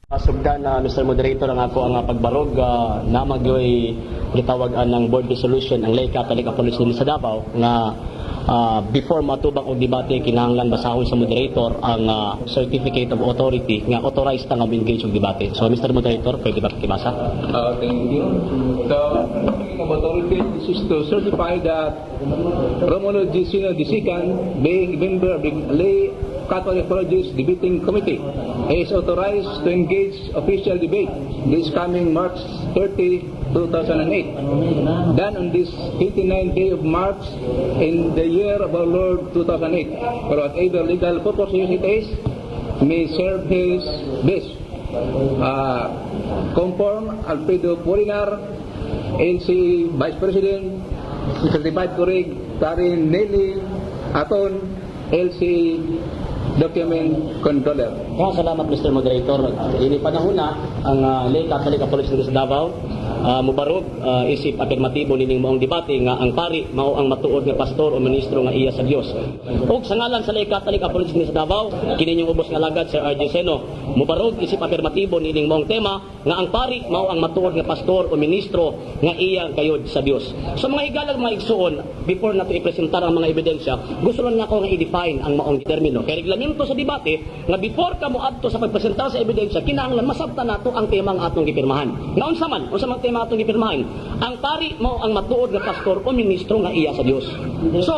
Sugdan na, Mr. Moderator, ang ako ang pagbarog na magyoy gitawag ang board resolution ang Lay Catholic Apologist dinhi sa Davao nga before matubang og debate, kinahanglan basahon sa moderator ang certificate of authority nga authorized ta nga engage og debate. So, Mr. Moderator, pwede ba pakibasa? Thank you. The of authority, this is to certify that Romulo G. Sino Disican, being a member of the Lay Catholic Apologist Debating Committee, is authorized to engage official debate this coming March 30, 2008. Done on this 29th day of March in the year of our Lord 2008. For whatever legal purposes it is, may serve his best. Conform Alfredo Polinar, LC Vice President, Certified Correct, Karin Nelly Aton, LC Document Controller. Yeah, salamat, Mr. Moderator. Ini panahon na ang Lay Catholic Apologist sa Davao mubarog isip apirmatibo nining maong debate nga ang pari mao ang matuod nga pastor o ministro nga iya sa Dios. Ug sa ngalan sa Lay Catholic Apologist sa Davao, kini inyong ubos nga alagad, Sir RJ Seno, mubarog isip apirmatibo nining maong tema nga ang pari mao ang matuod nga pastor o ministro nga iya gayod sa Dios. So mga higalag, mga igsuon, before nato ipresentar ang mga ebidensya, gusto lang nako nga i-define ang maong termino. Kay reglamento sa debate nga before ka mo adto sa pagpresentar sa ebidensya, kinahanglan masabtan nato ang tema nga atong gipirmahan. Nga unsa man? Unsa man tema atong gipirmahan? Ang pari mao ang matuod nga pastor o ministro nga iya sa Dios. So,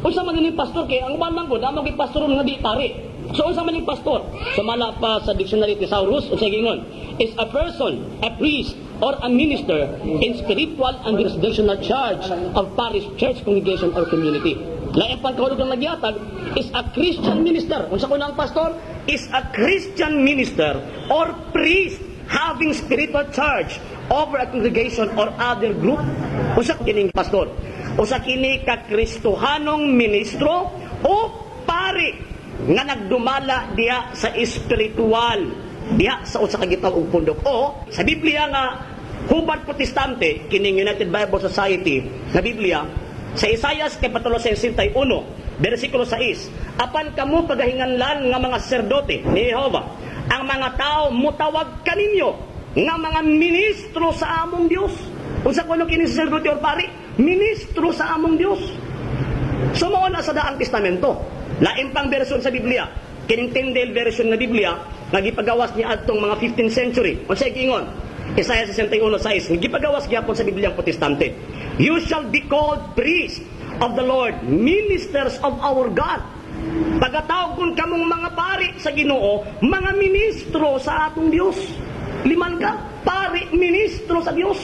unsa man ini pastor, kay ang uban man gud amo gi pastor nga di pari. So unsa man ning pastor? Sumala pa sa dictionary thesaurus, unsay giingon? Is a person, a priest or a minister in spiritual and jurisdictional charge of parish, church, congregation or community. Lain pang kahulog ang nagyatag is a Christian minister. Unsa kuno ang pastor? Is a Christian minister or priest having spiritual charge over a congregation or other group. Usa kining pastor? Usa kini ka Kristohanong ministro o pari nga nagdumala diha sa espiritual diha sa usa ka gitawag og pundok, o sa Biblia nga hubad Protestante, kining United Bible Society nga Biblia, sa Isaias kapitulo 61 bersikulo 6, "Apan kamo pagahinganlan nga mga saserdote ni Jehova. Ang mga tao mutawag kaninyo nga mga ministro sa among Dios." Unsa kuno kini saserdote or pari? Ministro sa among Dios. So mao na sa Daang Testamento. Lain pang version sa Biblia. Kining Tyndale version nga Biblia nga gipagawas ni adtong mga 15th century. Unsay giingon? Isaiah 61:6, gipagawas gyapon sa Biblia ang Protestante. "You shall be called priests of the Lord, ministers of our God." Pagatawag kun kamong mga pari sa Ginoo, mga ministro sa atong Dios. Liman ka, pari, ministro sa Dios.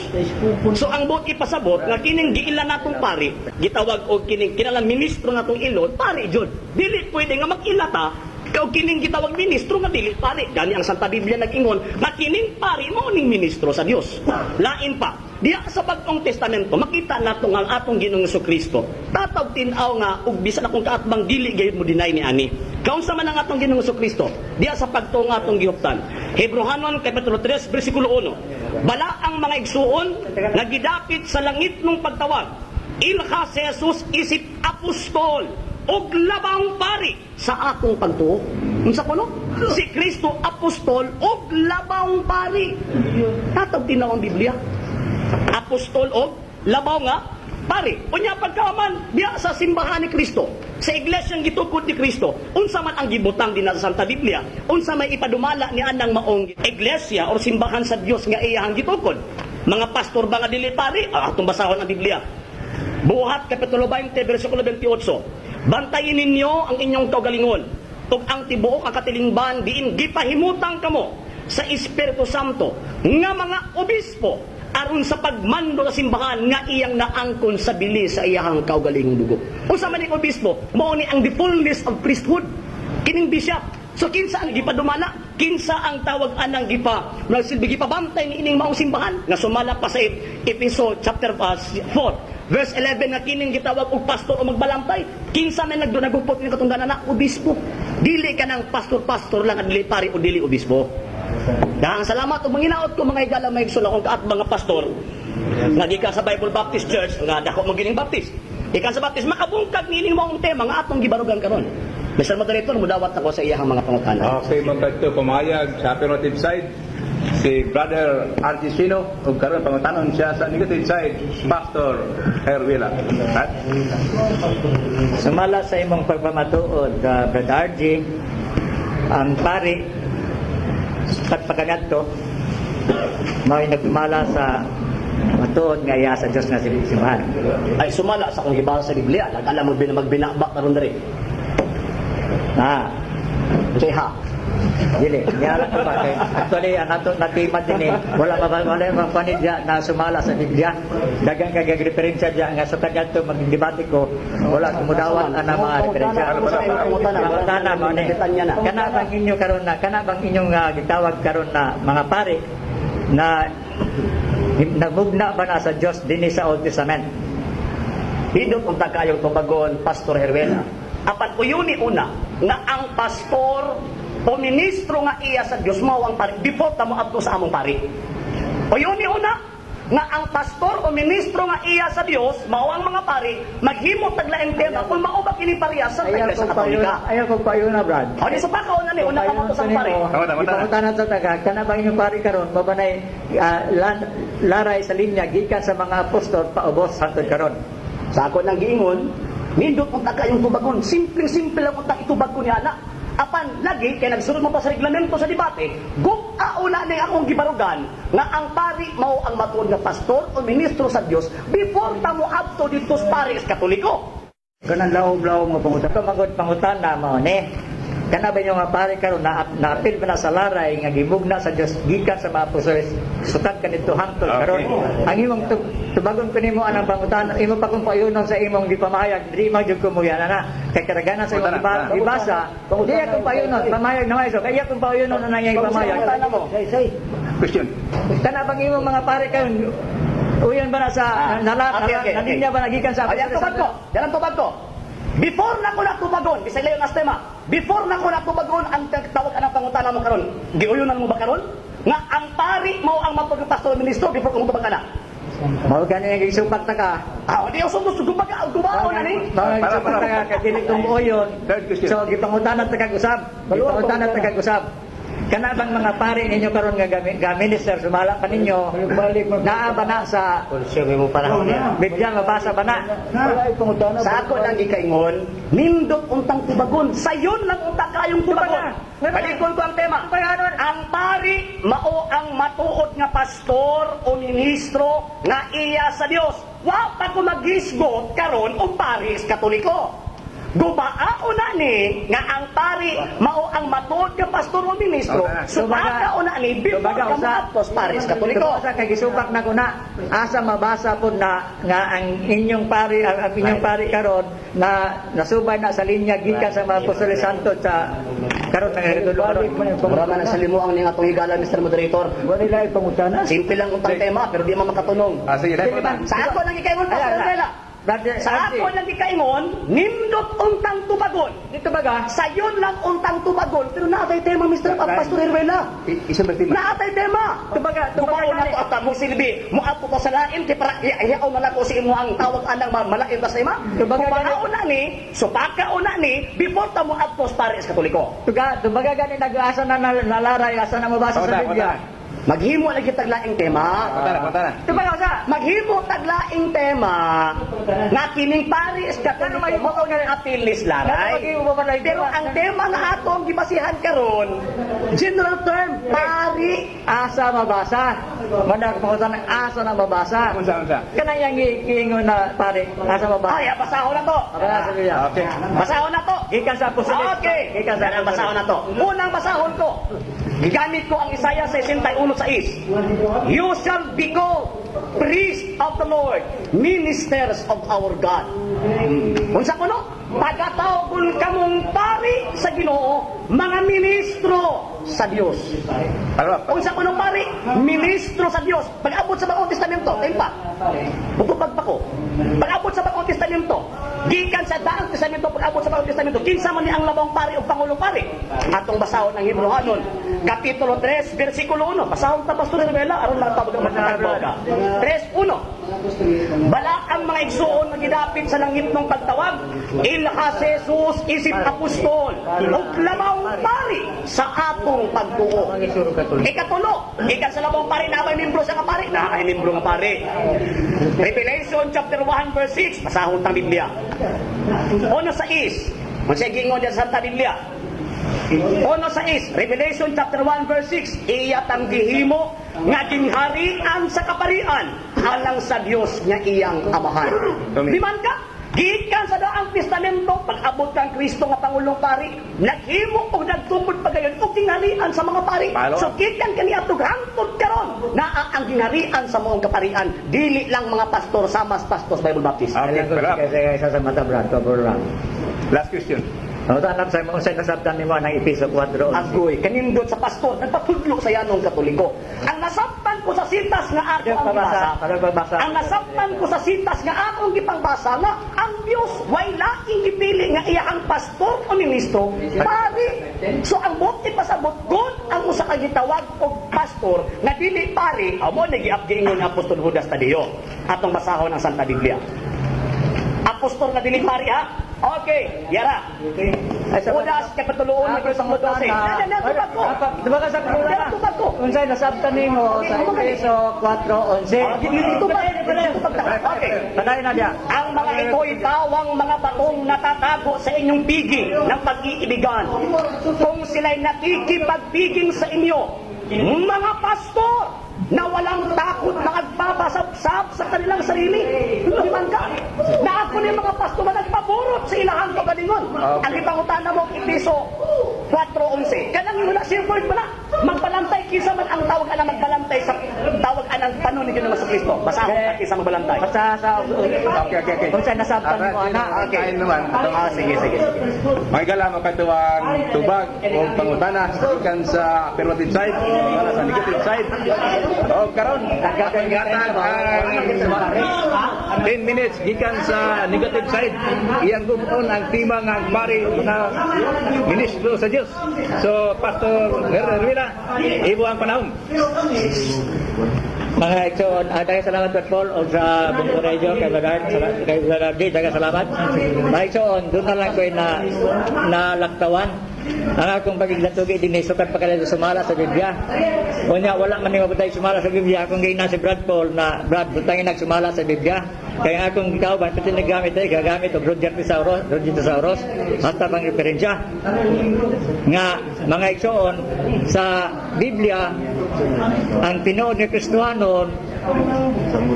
So ang buot ipasabot nga kining giila natong pari, gitawag og kining kinalang ministro natong ilon, pari jud. Dili pwede nga mag-ila ta kaw kining gitawag ministro nga dili pari. Gani ang Santa Biblia nag-ingon nga kining pari mao ning ministro sa Dios. Lain pa, diha sa Bagong Testamento makita nato nga ang atong Ginoong Kristo. Tataw tin-aw nga ug bisan akong kaatbang dili gayud mo deny ni ani. Kaunsa man ang atong Ginoong Kristo diha sa pagtuo nga atong gihuptan. Hebreohanon kapitulo 3 bersikulo 1. "Bala ang mga igsuon nga gidapit sa langit nung pagtawag, ilha si Jesus isip apostol ug labang pari sa atong pagtuo." Unsa kuno? Si Kristo apostol ug labang pari. Tatawg tinaw ang Biblia. Apostol og labaw nga pari. Unya pagkaman diha sa simbahan ni Kristo, sa iglesyang gitukod ni Kristo, unsa man ang gibutang din sa Santa Biblia, unsa may ipadumala ni anang maong iglesia or simbahan sa Dios nga iyahang gitukod? Mga pastor ba nga dili pari? Ah, atong basahon ang Biblia. Buhat Kapitulo 20, versikulo 28. "Bantayin ninyo ang inyong kaugalingon ug ang tibuok ang katilingban diin gipahimutang kamo sa Espiritu Santo nga mga obispo aron sa pagmando sa simbahan nga iyang naangkon sa bili sa iyahang kaugalingong dugo." Unsa man ning obispo? Mao ni ang the fullness of priesthood. Kining bishop. So kinsa ang gipadumala? Kinsa ang tawag anang gipa nagsilbi gipabantay ni ining maong simbahan nga sumala pa sa Efeso chapter 4 verse 11 nga kining gitawag og pastor o magbalantay? Kinsa man nagdunagupot ni katungdanan na obispo? Dili ka ng pastor-pastor lang at dili pari o dili obispo. Dahang salamat ug manginaot ko, mga higala, mga igsoon, akong kaat mga pastor nga gikan sa Bible Baptist Church nga dako mo gining Baptist. Gikan sa Baptist makabungkag nining maong tema nga atong gibarugan karon. Mr. Moderator, mudawat ako sa iyahang mga pangutana. Okay, mga kadto, pumayag sa affirmative side. Si Brother RG Sino, ug karon pangutanon siya sa negative side, Pastor Herwila. Right? Sumala sa imong pagpamatuod, Brother RG, ang pari, pagpakanadto, mao'y nagdumala sa matuod nga iya sa Diyos nga simbahan. Ay, sumala sa akong gibasa sa Biblia, nag-alam mo magbinaba karon diri. Na, Say ha. Dili, niyala ko ba kay actually ang ato natima din eh, wala ba wala mang panid diya na sumala sa Biblia. Daghang kay referensya diya nga sa kadto magdebate ko, wala kumudawat ana mga referensya. Pangutana mo ni. Kana bang inyo karon na kana bang inyong gitawag karon na mga pare na nagmugna ba na sa Dios dinhi sa Old Testament? Hidot unta kayong tubagon, Pastor Herwela. Apan uyuni una nga ang pastor o ministro nga iya sa Dios mao ang pari before ta moadto sa among pari. Uyuni una nga ang pastor o ministro nga iya sa Dios mao ang mga pari, maghimo taglaing tema kung mao ba kini parehas sa Iglesia Katolika. Ayaw ko payuna, Brad. O di sa pakaon na ni una ka mo sa pari. Tama, tama, tama. Ipangutanan sa taga, kana bang inyong pari karon mao ba nay laray sa linya gikan sa mga apostol paubos hangtod karon? Sa ako nang giingon, nindot unta kayong tubagon. Simpleng-simple lang unta itubag ko ni ana. Apan lagi kay nagsunod mo pa sa reglamento sa debate, gug-auna ni akong gibarugan nga ang pari mao ang matuod nga pastor o ministro sa Dios before ta mo adto didto sa pari sa Katoliko. Kanang lawom-lawom nga pangutan. Ito magod pangutana mao ni. Kana ba inyong nga pari karon na naapil ba na sa laray nga gimugna sa Dios gikan sa mga apostoles sutad kanito hangtod karon? Ang imong tubagon ko nimo anang pangutana, imo pa kung payunon sa imong gipamahayag, dili man jud ko mo na kay karaganan sa imong Pangutana. gibasa, di akong payunon, pamayag na so kaya akong payunon na nang ipamahayag. Pangutana mo. Question. Kana bang imong mga pare karon uyon ba na sa nala, Okay. na linya ba nagikan sa Ay, ang tubag ko. Yan ang tubag ko. Before na ko natubagon, bisag layo nas tema. Before na ko natubagon ang tawag anang pangutana mo karon. Giuyunan mo ba karon? Nga ang pari mao ang matuod nga pastor o ministro before ko mutubag kana. Mao gani ang gisupak ta ka. Ah, di usog gusto gubaga gubaon na ni. Mao ang gisupak ta ka kay dili tumuoyon. Third question. So gipangutana ta kag usab. Gipangutana ta kag usab. Kana bang mga pare ninyo karon nga ga minister sumala pa ninyo? Naa ba na sa Konsume mo panahon niya. Biblia, mabasa ba na? Sa ako lang gikaingon, nindot untang tubagon. Sayon lang unta kayong tubagon. Balikon ko ang tema. Ang pari mao ang matuod nga pastor o ministro nga iya sa Dios. Wa pa ko magisgot karon og pari sa Katoliko. Gubaa na ni nga ang pari mao ang matuod nga pastor o ministro. Okay. Subaga na ni before Tubaga ka usa. moadto sa pari sa Katoliko. Tubaga sa kay gisupak na ko na asa mabasa po na nga ang inyong pari ang inyong pari karon na nasubay na sa linya gikan sa mga apostoles santo sa karon nga nagtulo karon. Mura man ang salimuang ning atong higala, Mr. Moderator. Wala pangutana. Simple lang untang tema pero di man makatunong. Ah, sige, dahil Dili ba? Sa ako lang gikaingon, Pastor Rosela. Brother, Sa ako lang gikaingon, nindot untang tubagon. Dito ba ga? Sayon lang untang tubagon, pero naatay tema, Mr. Pastor Herwela. Isang ba tema? Naatay tema. Tubaga, tubaga Tubagon na gani. to at mo silbi, moadto ta sa lain kay para iyaw na lang ko sa imo ang tawag anang malain ta sa ima. Tubaga gani. Tubaga na ni, supaka na ni before ta moadto sa pares Katoliko. Tuga, tubaga gani nag-asa na nalaray, asa na mabasa sa Pangutana, Biblia. pangutana. Maghimo lagi taglaing tema. Pangutana, pangutana. Tubaga sa. Maghimo taglaing tema nga kining pares Katoliko mao nga apil ni Laray. Pero ang tema nga atong gibasihan karon, general term, pari. Asa mabasa. Mana pangutana asa na mabasa. Unsa, unsa? Kana yang giingon na pare, asa mabasa. Ay, basahon na to. Mabasa sa Biblia. Okay. Basahon na to. Gikan sa apostoles. Okay. Gikan sa Yan ang basahon na to. Unang basahon ko. Gigamit ko ang Isaiah 61:6. "You shall be called priests of the Lord, ministers of our God." Unsa kuno? Pagatawgon kamong pari sa Ginoo, mga ministro sa Dios. Follow up. Unsa kuno pari? Ministro sa Dios. Pag-abot sa Bagong Testamento, tempa. Butupag pa ko. Pag-abot sa Bagong Testamento, gikan sa Daang Testamento, pag-abot sa Bagong Testamento, kinsa man ni ang labong pari o pangulong pari? Atong basahon ang Hebreohanon, Kapitulo 3, versikulo 1. Basahon ta, Pastor Revela, aron makatawag ang magkatagbaw ka. 3:1. Balakang mga igsuon nga gidapit sa langitnong pagtawag, ilha si Jesus isip apostol ug labaw pari sa atong pagtuo. Ikatulo, ikan sa labong pari na may membro sa kapari, na ay membro nga pari. Revelation chapter 1 verse 6, basahon tang Biblia. Uno sa is, unsay gingon diyan sa Santa Biblia? Uno sa is, Revelation chapter 1 verse 6, iya tang gihimo nga gingharian sa kaparian alang sa Dios nga iyang amahan. Di man ka? Gikan sa Daang Testamento, pag-abot kang Kristo nga Pangulong Pari, naghimo og nagtukod pagayon og gingharian sa mga pari. Palo. So gikan kaniadto hangtod karon naa ang gingharian sa maong kaparian, dili lang mga pastor sama sa Pastors Bible Baptist. Okay, pala. Kasi sa mata, Brad, pabor lang. Last question. Ang tanap sa mga unsay nasabtan nimo ng Episo 4. Agoy, kanindot sa pastor, nagpatudlo sa yanong Katoliko. Ang nasabtan ko sa sitas nga ako ang gibasa. Pabasa. Ang nasabtan ko sa sitas nga akong gipangbasa nga ang Dios way laing gipili nga iya ang pastor o ministro, pari. So ang buot ipasabot kun ang usa ka gitawag og pastor nga dili pari, amo ni giapgiingon ni Apostol Judas Tadeo. Atong basahon ang Santa Biblia. Apostol nga dili pari ha. Okay, yara. Ay, sa Judas kapitulo 1 versikulo 12. Na, na, na, tubag ko. Diba ka sa kulay? Pero tubag ko. Unsay nasabtan nimo sa Episo 4:11. Ah, Tubag, tubag ta. Okay. Padayon na diya. Ang mga ito'y bawang mga batong natatago sa inyong piging ng pag-iibigan. Kung sila'y nakikipagpiging sa inyo, mga pastor na walang takot na nagpapasabsab sa kanilang sarili. Lumiman ka. Na ako ni mga pastor na nagpaburot sa ilahang kagalingon. Ang ipangutana mo, Episo 4:11. Kanang wala siya word wala. Magbalantay kinsa man ang tawag anang magbalantay sa tawag anang tanon ni Ginoong Kristo. Basahon ka kinsa magbalantay. Basta sa Okay. Unsay nasabtan nimo ana? Okay. Naman. Ah, sige, sige, sige. Mga gala, makatuwang tubag o pangutana gikan sa affirmative side para sa negative side. O karon, gatag ang 10 minutes gikan sa negative side. Iyang gumon ang tema nga ang pari na ministro sa Dios. So Pastor Herrera, ibo ang panahon. Mga igsoon, daghang salamat, Brad Paul, o sa Bungo Radio, kay Brad, kay Brad D, daghang salamat. Mga igsoon, doon na lang ko'y na, nalaktawan. Ang akong pagiglantugi din sukat pa kaya sumala sa Biblia. Unya, wala man ni mabutay sumala sa Biblia. Akong gina si Brad Paul na, "Brad, butangin nagsumala sa Biblia." Kaya ang akong kauban, pati naggamit ay gagamit og Roger Thesaurus, Roger Thesaurus, hasta pang referensya. Nga, mga igsoon, sa Biblia, ang tinuod ni Kristohanon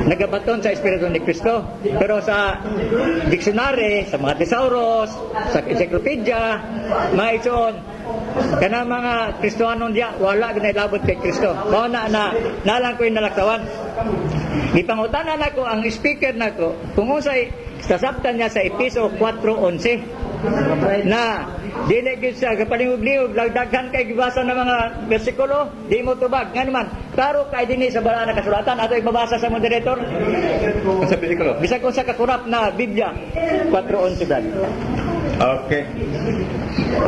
nagabaton sa Espiritu ni Kristo. Pero sa dictionary, sa mga thesaurus, sa encyclopedia, mga igsoon, kana mga Kristohanon diya, wala ginailabot kay Kristo. Mao na na nalang ko'y nalaktawan. Gipangutana nako ang speaker nako kung unsay sasabtan niya sa Episo 4:11 na dili gyud siya kapalingog-lingog, daghan kay gibasa ng mga bersikulo, di mo tubag. Nga naman klaro kay dinhi sa balaan na kasulatan, ato ibabasa sa moderator. Sa bersikulo. Bisag unsa ka kurap na Biblia, 4:11, Brad. Okay.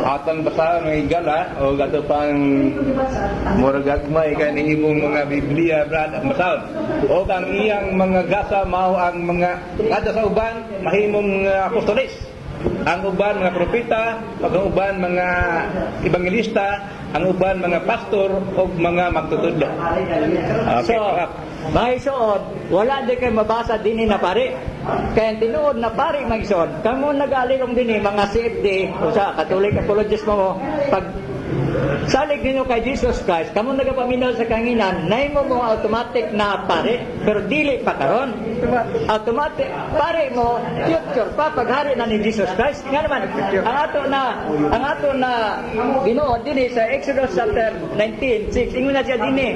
Atong basa mga higala o gato pang murag gagmay kay ning imong mga Biblia, Brad, ang basahon. O ang iyang mga gasa mao ang mga kada sa uban mahimong mga apostoles. Ang uban mga propeta, ang uban mga ebangelista, ang uban mga pastor o mga magtutudlo. Okay, So, sarap. mga igsoon, wala di kay mabasa dinhi na pari. Kaya ang tinuod na pari, mga igsoon, kamo nag-alilong dinhi mga CFD o sa Catholic apologist mo, pag salig ninyo kay Jesus Christ, kamo nagapaminaw sa kanginan, naimo mo automatic na pare, pero dili pa karon. Automatic pare mo future pa paghari na ni Jesus Christ. Nga naman, ang ato na Ginoo dinhi sa Exodus chapter 19:6, ingon na siya dinhi.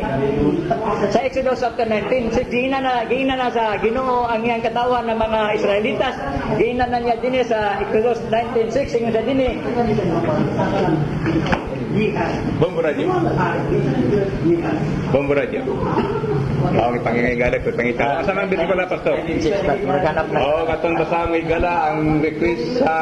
Sa Exodus chapter 19:6, giina na sa Ginoo ang iyang katawan ng mga Israelitas. Giina na niya dinhi sa Exodus 19:6, ingon siya dinhi. Bombo Radyo. Bombo Radyo. Okay, pangingay ko, pangita. Asa man bersikulo, Pastor? 19.6, but maghanap na. Oo, katong basahon ng higala ang request sa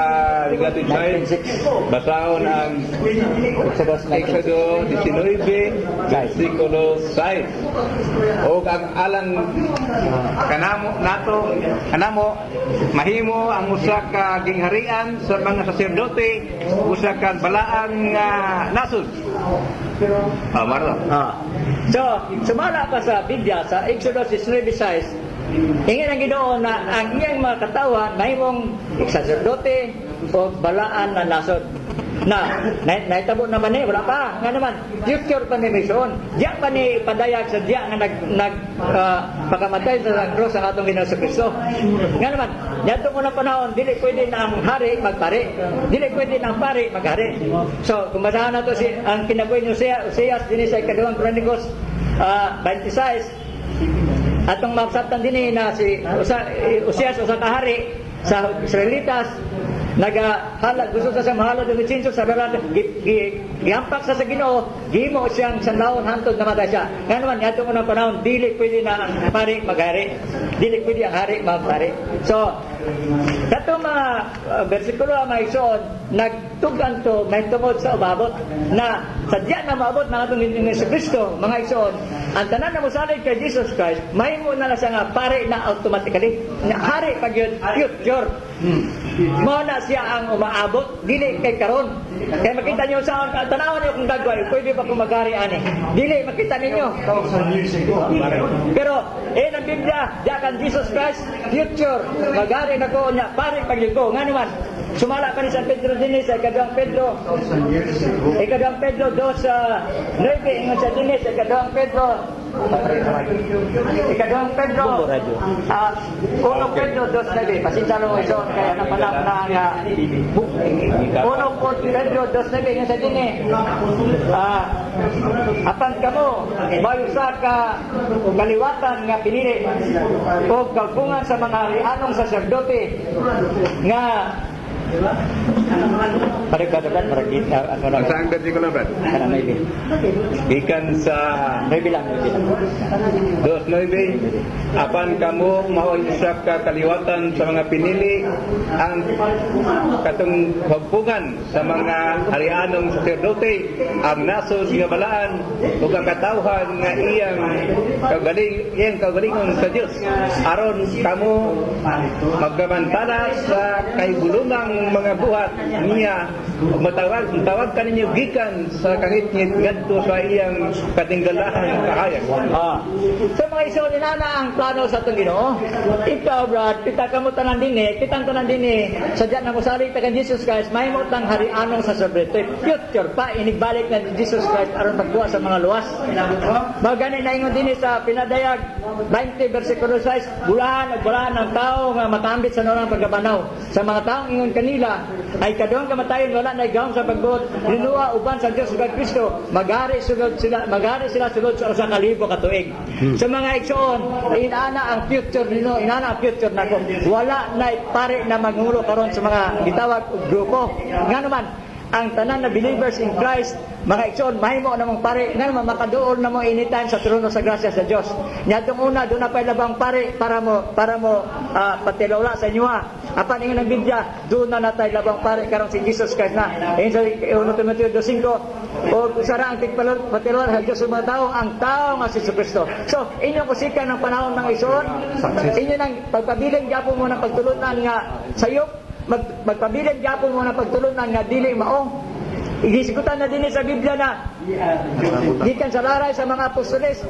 Legislative side. 19.6. Basahon ang Exodus 19.6. Exodo 19, versikulo 6. O ang alang kanamo nato kanamo mahimo ang usa ka gingharian sa mga saserdote, usa ka balaan nga nasod. Ah, Marlo. Ah. So, sumala pa sa Biblia sa Exodus 19.6, ingon ang Ginoo na ang iyang mga katawan mahimong saserdote o balaan na nasod. Na nahitabo naman eh, wala pa. Nga naman, future pa ni Mason. Diya pa ni padayag sa diya nga nag, nag pakamatay sa cross ang atong Ginoo sa Kristo. Nga naman, niadtong unang panahon, dili pwede na ang hari magpari. Dili pwede na ang pari maghari. So, kung basahan nato si ang kinabuhi ni Oseas, Oseas dinhi sa Ikaduhang Kronikos 26, atong mapsabtan dinhi na si Oseas, usa ka hari sa Israelitas, nagahala, gusto sa siya mahalad og insinso sa balat, gihampak sa Ginoo, gihimo siyang sanlawon hantod namatay siya. Nga naman, niadtong unang panahon, dili pwede na ang pari maghari, dili pwede ang hari magpari. So katong mga bersikulo, mga igsoon, nagtugan to mahitungod sa umabot na sadya na maabot na atong Ginoong Kristo. Mga igsoon, ang tanan na mosalig kay Jesus Christ, mahimo na na siya nga pare na automatically na hari pag yun future. Mao na siya ang umaabot, dili kay karon. Kay makita niyo sa tanawon niyo kung gagawin, pwede pa kung maghari ani. Dili makita ninyo. Pero eh ang Biblia, diya kan Jesus Christ, future, maghari na ko niya, pare pag ko. Nga naman, sumala pa ni San Pedro dinhi sa Ikaduhang Pedro 2:9, ingon sa dinhi sa Ikaduhang Pedro, 1 Pedro 2:9, pasensya na mo, ison, kaya napanap na ang 1 Pedro 2:9, ingon sa dinhi, apan kamo, may usa ka kaliwatan nga pinili o kalpungan sa mga harianong saserdote nga. Parang katagan, parang ano lang. Ang saan bersikulo, Brad? Kana 9. Gikan sa 9 lang, 9 lang. 2:9, apan kamo mao'y usa ka kaliwatan sa mga pinili, ang katong hagpungan sa mga harianong saserdote, ang nasod nga balaan ug ang katawhan nga iyang kaugalingon sa Dios, aron kamo magkamantala sa kahigulumang mga buhat niya ug matawag kaninyo gikan sa kangitngit ngadto sa iyang katinggalahang kahayag. Ah. So mga igsoon, inana ang plano sa atong Ginoo. Ikaw, Brad, kita kamo tanan dinhi, kitang tanan dinhi, sadya na mosalig ta kan Jesus Christ, mahimo tang harianong saserdote. Future pa inigbalik na ni Jesus Christ aron pagkuha sa mga luwas. Mao gani naingon dinhi sa Pinadayag 20 versikulo 6, bulahan ug bulahan ang tao nga makambit sa norang pagkabanaw. Sa mga taong ingon kanila ay kaduhang kamatayon wala na gahom sa pagbuot linuwa uban sa Dios ug Kristo, maghari sila sulod sa 1,000 ka tuig. Sa mga igsoon, inana ang future nino, inana ang future nako. Wala na pare na mangulo karon sa mga gitawag og grupo. Nga naman, ang tanan na believers in Christ, mga igsoon, mahimo namang pare, nga naman makaduol na mo anytime sa trono sa grasya sa Dios. Niadtong una, doon na pa'y labang pare para mo patilaula sa inyo ha. Apan ingon ang Biblia, doon na natay labang pare karon, si Jesus Christ na. Ingon sa 1 Timoteo 2:5, o sara ang tigpatilaula sa Dios sa mga tao, ang tao nga si Kristo. So, inyong kusikan ng panahon, mga igsoon, inyo nang pagpabilin gyapon mo ng pagtulunan nga sayop, magpabilin gyapon mo ng pagtulunan nga dili mao. Igisigutan na din sa Biblia na gikan sa laray sa mga apostoles,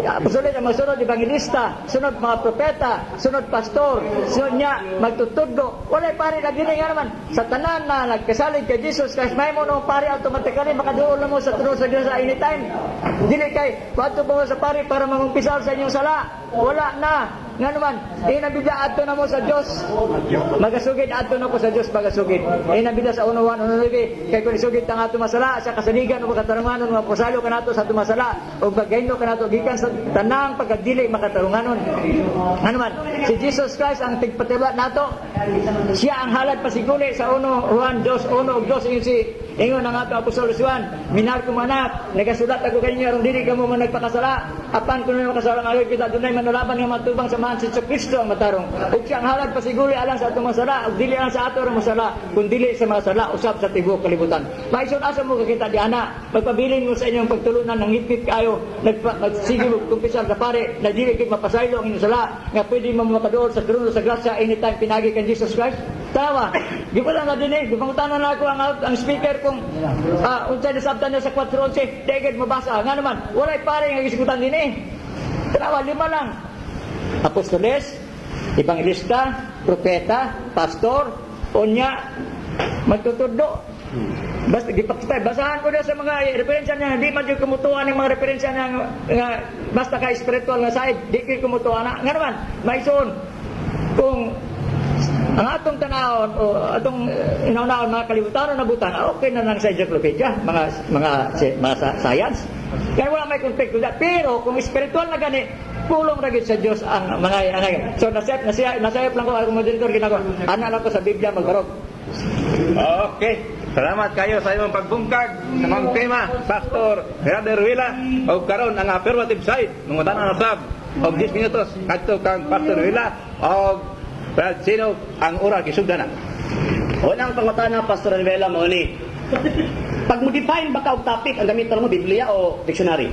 apostoles ang mga sunod evangelista, sunod mga propeta, sunod pastor, sunod niya magtutudlo. Walay pare na dili. Nga naman, sa tanan na nagkasalig kay Jesus Christ, may mo no pare, automatically makaduol na mo sa trono sa Dios sa anytime. Dili kay kuadto pa mo sa pare para mangumpisal sa inyong sala. Wala na. Nga naman, eh ang Biblia, adto na mo sa Dios. Magasugid, adto na ko sa Dios magasugid. Eh ang Biblia sa 1 Juan 1:9, kay kung isugid ta nga ato masala sa kasaligan o makatarunganon, mapusalo kanato sa atong masala o paggaino kanato gikan sa tanang pagkadili makatarunganon. Nga naman, si Jesus Christ ang tigpatiba nato. Siya ang halad pasiguli sa 1 Juan 2:1 ug 2, ingon si Ingon ang ato Apostol Juan, "Minahal ko anak, nagasulat ako kaninyo aron dili kamo man nagpakasala. Apan kun may makasala nga kita, dunay manulaban nga matubang sa Amahan, si Kristo ang matarong. Ug siya ang halad pasiguli alang sa atong mga sala, ug dili lang sa ato mga sala, kundi sa mga sala usab sa tibuok kalibutan." Maison, asa mo kakita di ana? Magpabilin mo sa inyong pagtulunan ng ngitngit kayo, magsige mo kumpisal sa pare na dili kay mapasaylo ang inyong sala, nga pwede mo makaduol sa trono sa grasya anytime pinagi kan Jesus Christ. Tawa. Gibulan na din eh. Gipangutanan na ako ang speaker kung unsay nasabtan niya sa 4:11, di mabasa. Nga naman, walay pare nga gisgutan din eh. Tanawa, lima lang. Apostoles, evangelista, propeta, pastor, unya, magtutudlo. Basta gipakita, basahan ko na sa mga referensya niya, hindi man jud kumutuan ng mga referensya niya nga basta kay spiritual nga side, di kay kumutuan na. Nga naman, maison, kung ang atong tanawon o atong inaunaon mga kalibutan na butan, okay na lang sa encyclopedia, mga science. Kaya wala may conflict with that. Pero kung spiritual na gani, pulong ra gyud sa Dios ang mga ang, so nasayop nasayop lang ko ako moderator ginagawa. Ana lang ko sa Biblia magbarog. Okay. Salamat kayo sa imong pagbungkag sa mga tema, Pastor Gerardo Ruila. O karon ang affirmative side, mangutana na sab og 10 minutos kadto kang Pastor Ruila og Brad Sino, ang ora gisugda na. Unang pangutana, Pastor Rivela, mao ni. Pag mo define ba ka og topic, ang gamiton mo Biblia o dictionary?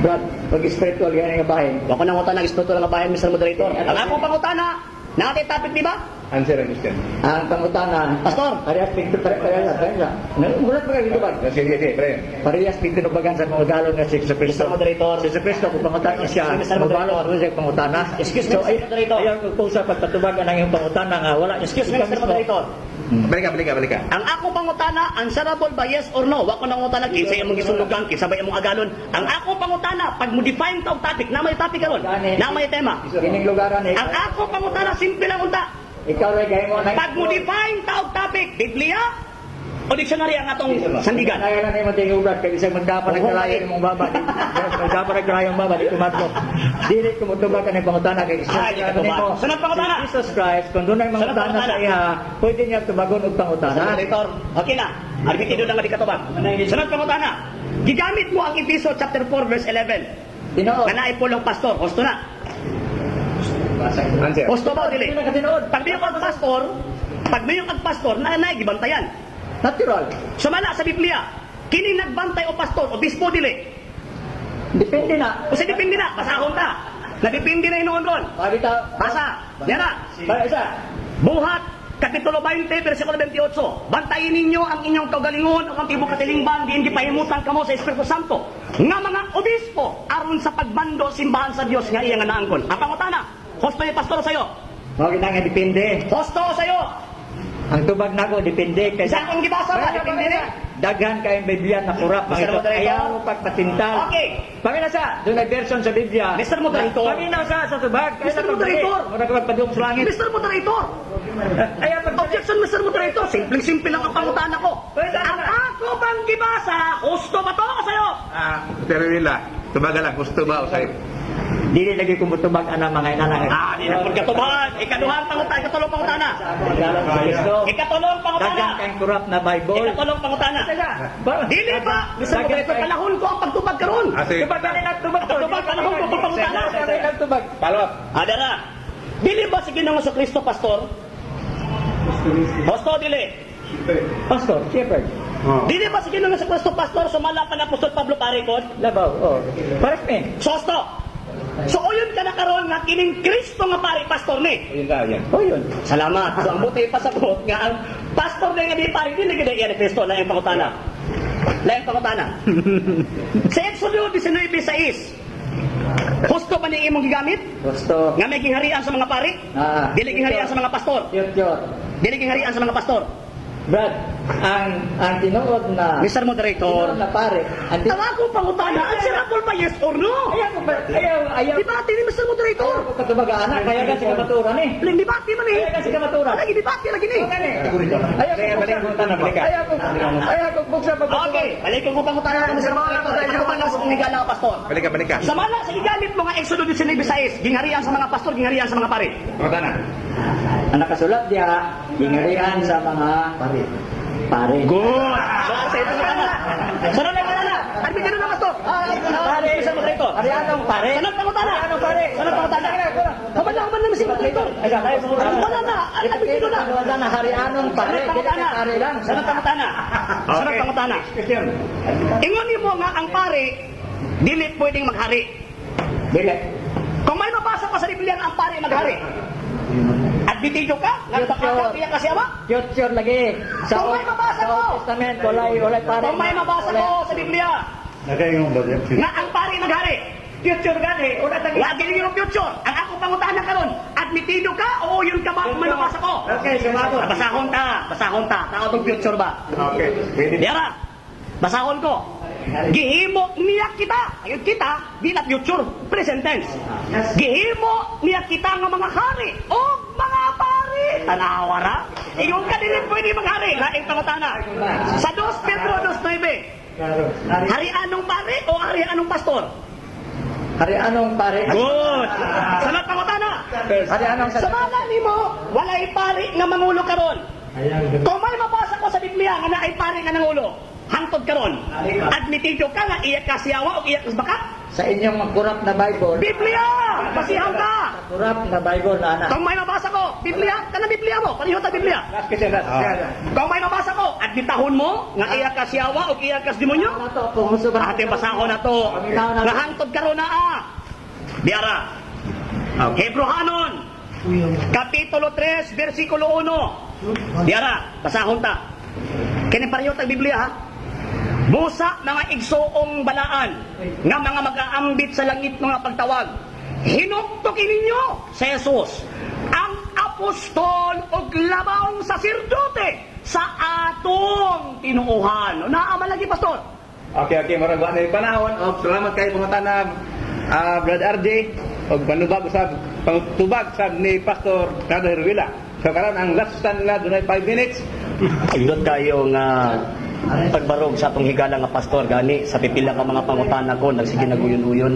Brad, pag spiritual gani nga bahin. Wa ko nang utana spiritual nga bahin, Mr. Moderator. Ang akong pangutana, naa topic, di ba? Answer ang question. Ang pangutana, Pastor. Parehas pigto parehas parehas. Mulat ba kayo ba? Sige, sige, pre. Parehas pigtinubagan sa mga galon nga si Jesu Cristo. Mr. Moderator. Si Jesu Cristo kung pangutana siya, Mr. Moderator. mabalo ko siya pangutana. Excuse me, So, Mr. Moderator. Ayaw ko sa pagpatubagan ang iyong pangutana nga wala. Excuse me, Ikaw Mr. mismo. Moderator. Balik ka, balik ka, balik ka. Ang akong pangutana, answerable ba yes or no? Wa ko nang utana kinsa imong gisulugan, kinsa ba imong agalon. Ang akong pangutana, pag mo define ta og topic, na may topic karon, Gani. na may tema. Kining lugaran eh. Ang akong pangutana simple lang unta. Ikaw ray gay mo na. Pag mo define ta og topic, Biblia o dictionary ang atong sandigan? Kaya lang nimo tingugat kay bisag magdapa Oo, nagkalayo eh. imong baba. Magdapa nagkalayo imong baba di kumadlok. Dili ko motubag kanang pangutana kay Ay, di ka tubag. Sunod pangutana. Si Jesus Christ kung dunay Sunod mangutana sa pangutana. iya, pwede niya tubagon og pangutana. Moderator, okay na. Arbitido lang nga di katubag. Sunod pangutana. Gigamit mo ang Efeso chapter 4 verse 11. Tinuod. Nga naay pulong pastor, husto na. Answer. Husto ba o dili? Dili ka tinuod. Pag mayo kag pastor, pag mayo kag pastor, na naay gibantayan. Natural. Sumala sa Biblia, kini nagbantay o pastor, obispo dili. Depende na. O sa depende na, basahon ta. Nadepende na hinuon ron. Pabita. Basa. Yara. Para isa. Buhat, Kapitulo 20, versikulo 28. "Bantayin ninyo ang inyong kaugalingon ug ang tibuok katilingban diin gipahimutan kamo sa Espiritu Santo nga mga obispo aron sa pagbando simbahan sa Dios nga iya nga naangkon." Ang pangutana, husto ni pastor sayo. Mao gid nga depende. Husto sayo. Ang tubag nako depende kay Sa akong gibasa ba, depende ni. Daghan kayong Biblia na kurap Mr. Moderator. Ayaw mo pagpatintal. Okay. Paminasa, dunay version sa Biblia. Mr. Moderator. Paminasa sa tubag. Kaya Mr. sa tubag, Moderator. mura ka magpadung sa langit. Mr. Moderator. Ayaw pag Objection, Mr. Moderator. Simpleng-simple lang ang pangutana ko. Ang ako bang gibasa, husto ba to sa'yo? Ah, Sir Willa, tubaga lang, gusto ba o sa'yo? Dili lagi ko mutubag ana mga inana. Ah, di na pud katubag. Ikaduhang pangutana, ikatulong pangutana. Sa ako magalang sa Kristo. Ikatulong pangutana. Daghan kayong kurap na Bible. Ikatulong pangutana. Teka, Dili ba? Mr. Daghan Moderator, kayong- panahon ko ang pagtubag karon. Ah, sige. Tubag na nila, tubag to. Tubag, panahon ko pagpangutana. Tubag, tubag. Follow up. Adara. Dili ba si Ginoong Kristo pastor? Husto dili? Pastor, shepherd. Dili ba si Ginoong Kristo pastor sumala pa na Apostol Pablo pare kon? Labaw, oh. Pares me. Sosto. So uyon ka na karon nga kining Kristo nga pare pastor ni. Ayun ka, yan. Oh, yun. Salamat. So ang buti pasabot nga ang pastor na nga di pare dili gid iya ni Kristo, laing pangutana. Laing pangutana. Sa Exodo 19:6. Husto ba ni imong gigamit? Gusto. Nga may gingharian sa mga pari? Ah. Dili gingharian sa mga pastor. Yot, yot. Dili gingharian sa mga pastor. Brad, ang tinuod na Mr. Moderator, tinuod na pare, ang tinuod ang akong pangutana, answerable ba yes or no? Ayaw ko ba, ayaw, ayaw. Debate ni Mr. Moderator. Ayaw ko katubaga anak, kaya ka sa kamaturan eh. Ling debate man eh. Kaya ka sa kamaturan. Lagi debate lagi ni. Ayaw ko Balik, balik, buksan. balik ka. Ayaw ko buksan pag Okay, balik ko pangutana ka, Mr. Moderator. Ako pa lang sa kong higala, pastor. Balik ka, balik ka. Samala sa gigamit mo nga Exodo 19:6, gingharian sa mga pastor, gingharian sa mga pare. Pangutana. Ang nakasulat diya, gingarian sa mga pare. Pare. Good. So, sa ito na na. Sunod na na. Admitido na, pastor. Pare. Sa moderator. Hari anong pare? Sunod pangutana. Hari anong pare? Sunod pangutana. Human na, human na si moderator. Wala na. Admitido na. Wala na, hari anong pare? Sunod pangutana. Pare lang. Sunod pangutana. Sunod pangutana. Question. Ingon nimo nga ang pare dili pwedeng maghari. Dili. Kung may mabasa ka sa Biblia nga ang pare maghari, admitido ka nga baka ka siya ba? Future lagi. Sa Kung may mabasa sa ko. Old Testament, walay pare. Kung may mabasa ko sa Biblia nga ang pare maghari, Future gani, wala tagi. wag gini yung future. Ang akong pangutana karon, admitido ka o yun ka ba kung may mabasa ko? Okay, sumabot. Basahon ta, basahon ta. Tao tong future ba? Okay. Pwede. Diyara, basahon ko. Gihimo niya kita. Ayun kita, di na future, present tense. Gihimo niya kita nga mga hari o mga pari. Tanawa ra. Ingon ka dili pwede maghari. Laing pangutana. Sa 2 Pedro 2:9. Hari anong pari o hari anong pastor? Hari anong pare? Good. Sunod pangutana. Hari anong Sa bala nimo, walay pari nga mangulo karon. Kung may mabasa ko sa Biblia nga naay pari nga nangulo, hangtod karon. Admitido ka nga iya ka siyawa o iya ka baka? Sa inyong corrupt na Bible, Biblia! Basihan ka! corrupt na Bible na ana. Kung may mabasa ko, Biblia, kanang Biblia mo, pareho ta Biblia. Last question, last. Kung may mabasa ko, admitahon mo nga iya ka siyawa o iya ka demonyo? Ano to, kung gusto ba? Ate basahon na to. Nga hangtod karon na ah. Diara. Hebrohanon, Kapitulo 3, versikulo 1. Diara, basahon ta. Kini pareho tag Biblia ha. Busa mga igsoong balaan nga mga mag-aambit sa langit mga pagtawag. Hinuktukin ninyo sa Jesus ang apostol og labawng saserdote sa atong tinuohan. Naa man lagi, pastor. Okay. Murag wa na yung panahon. Og salamat kay pangutana, Brad RJ og panubag usab pangtubag sab ni Pastor Ricardo Heruela. So karon ang last stand nila dunay 5 minutes. Ayun kayo nga pagbarog sa atong higala nga pastor gani sa pipila ka mga pangutana ko nagsige naguyon-uyon,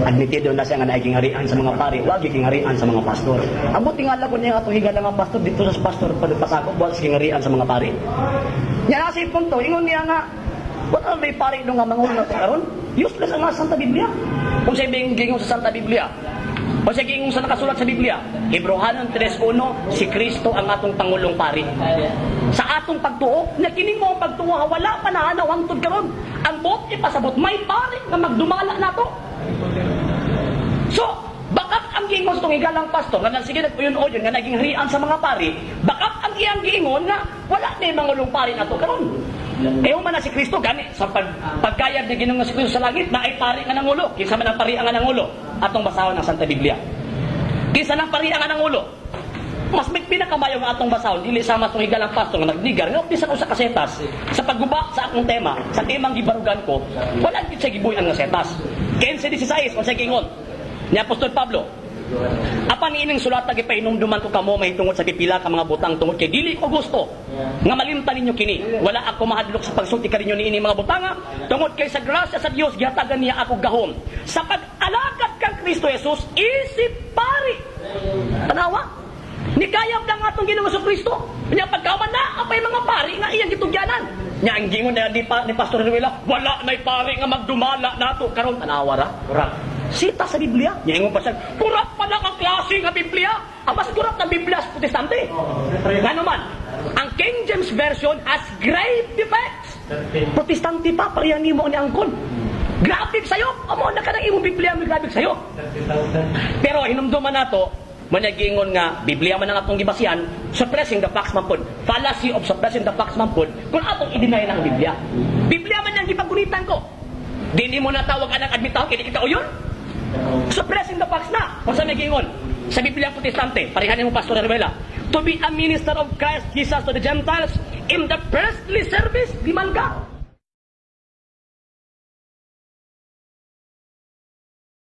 admitido na siya nga naay harian sa mga pari, wag harian sa mga pastor. Ambot tingala ko niya atong higala nga pastor dito sa pastor pagpasakop wa sige harian sa mga pari niya. Nasa punto ingon niya nga wala may pari no nga mangulo na to karon, useless ang nga Santa Biblia. Kung sa ibig gingon sa Santa Biblia o sa gingon sa nakasulat sa Biblia, Hebrohanon 3:1, si Kristo ang atong pangulong pari sa atong pagtuo, na kining mo ang pagtuo ha, wala pa naanaw hangtod karon. Ang buot ipasabot may pari nga magdumala nato. So, bakat ang giingon sa igalang pastor nga nagsige nag-uyon-uyon nga naging harian sa mga pari, bakat ang iyang giingon nga wala na yung mangulong pari nato karon. Eh human na si Kristo gani sa pagkayag ni Ginoong si Kristo sa langit na ay pari nga nangulo. Kinsa man ang pari nga nangulo? Atong basahon ang Santa Biblia. Kinsa nang pari nga nangulo? Mas may pinakamayo nga atong basahon dili sama sa higalang pastor nga nagnigar nga bisan usa ka setas sa pagguba sa akong tema, sa temang gibarugan ko, wala gid siya gibuy-an nga setas. 15:16, unsay giingon ni Apostol Pablo? Apan ining sulata gipahinumduman ko kamo mahitungod sa pipila ka mga butang, tungod kay dili ko gusto nga malimtan ninyo kini. Wala ako mahadlok sa pagsulti kaninyo niini mga butanga tungod kay sa grasya sa Dios gihatagan niya ako gahom sa pag-alagad kang Kristo Jesus isip pari. Tanawa. Nikayap lang atong Ginoong Kristo. Nya pagkaman na apay mga pari nga iyang gitugyanan. Nya ang gingon na ni Pastor Ruela, wala nay pari nga magdumala nato karon. Tanawa ra. Sita sa Biblia. Nya ingon pa siya, kurap pa lang ang klase nga Biblia. Ang mas kurap ng Biblia sa Protestante. Ngano man, ang King James Version has grave defects. Protestante pa, pareha nimo ni angkon. Grabe sa'yo. Amo na ka ng imong Biblia, may grabe sa'yo. Pero hinumduman nato, managingon nga Biblia man ang atong gibasihan, suppressing the facts man pod. Fallacy of suppressing the facts man pod kung atong i-deny na ang Biblia. Biblia man ang gipagunitan ko. Dili mo na tawag anak admitaw kini kita uyon. Suppressing the facts na. Kung sa nagingon sa Biblia Protestante, parehan mo, Pastor Heruela, to be a minister of Christ Jesus to the Gentiles in the priestly service, di man ka.